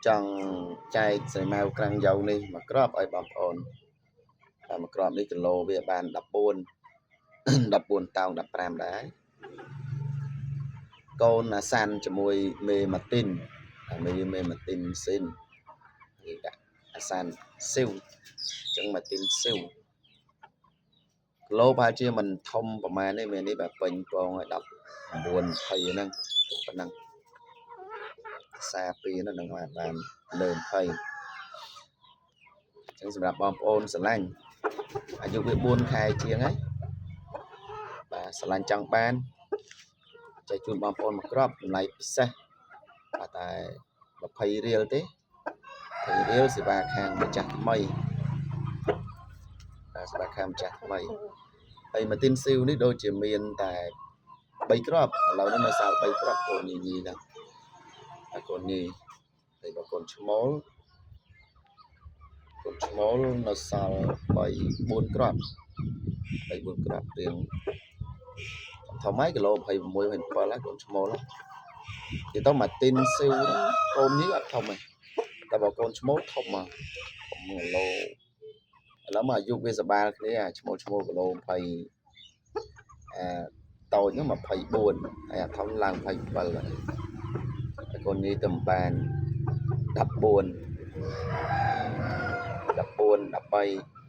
ចង់ចែកស្រីម៉ៅក្រាំងយ៉ូវនេះមួយគ្រាប់ឲ្យបងប្អូនតែមួយគ្រាប់នេះគីឡូវាបាន14 14តោង15ដែរកូនអាសាន់ជាមួយមេម៉ាទីនមេមេម៉ាទីនស៊ីនគេដាក់អាសាន់ស៊ីវអញ្ចឹងម៉ាទីនស៊ីវគីឡូប្រហែលជាមិនធំប្រហែលទេមាននេះបាទពេញពងឲ្យ19 20ហ្នឹងប៉ុណ្ណឹងសាពីហ្នឹងនឹងបានលើ20អញ្ចឹងសម្រាប់បងប្អូនស្រឡាញ់អាយុវា4ខែជាងហើយបាទស្រឡាញ់ចង់បានចែកជូនបងប្អូនមួយគ្រាប់តម្លៃពិសេសបាទតែ20រៀលទេ20រៀលសេវាខាងម្ចាស់ថ្មីបាទសេវាខាងម្ចាស់ថ្មីហើយម៉ាទីនស៊ីវនេះដូចជាមានតែ3គ្រាប់ឥឡូវនេះនៅសល់3គ្រាប់កូនញីញីហ្នឹងហើយកូនញីហើយបើកូនឈ្មោលកូនឈ្មោលនៅសល់3 4គ្រាប់3 4គ្រាប់រៀងធំហើយគីឡូ26 27ហើយកូនឈ្មោលនិយាយទៅម៉ាទីនស៊ីវហ្នឹងកូនញីអត់ធំទេតែបើកូនឈ្មោលធំមកធំគីឡូឥឡូវមកអាយុវាសបាលគ្នាអាឈ្មោលឈ្មោលគីឡូ20អាតូចហ្នឹង24ហើយអាធំឡើង27ហើយកូនញីទៅបាន14 14 13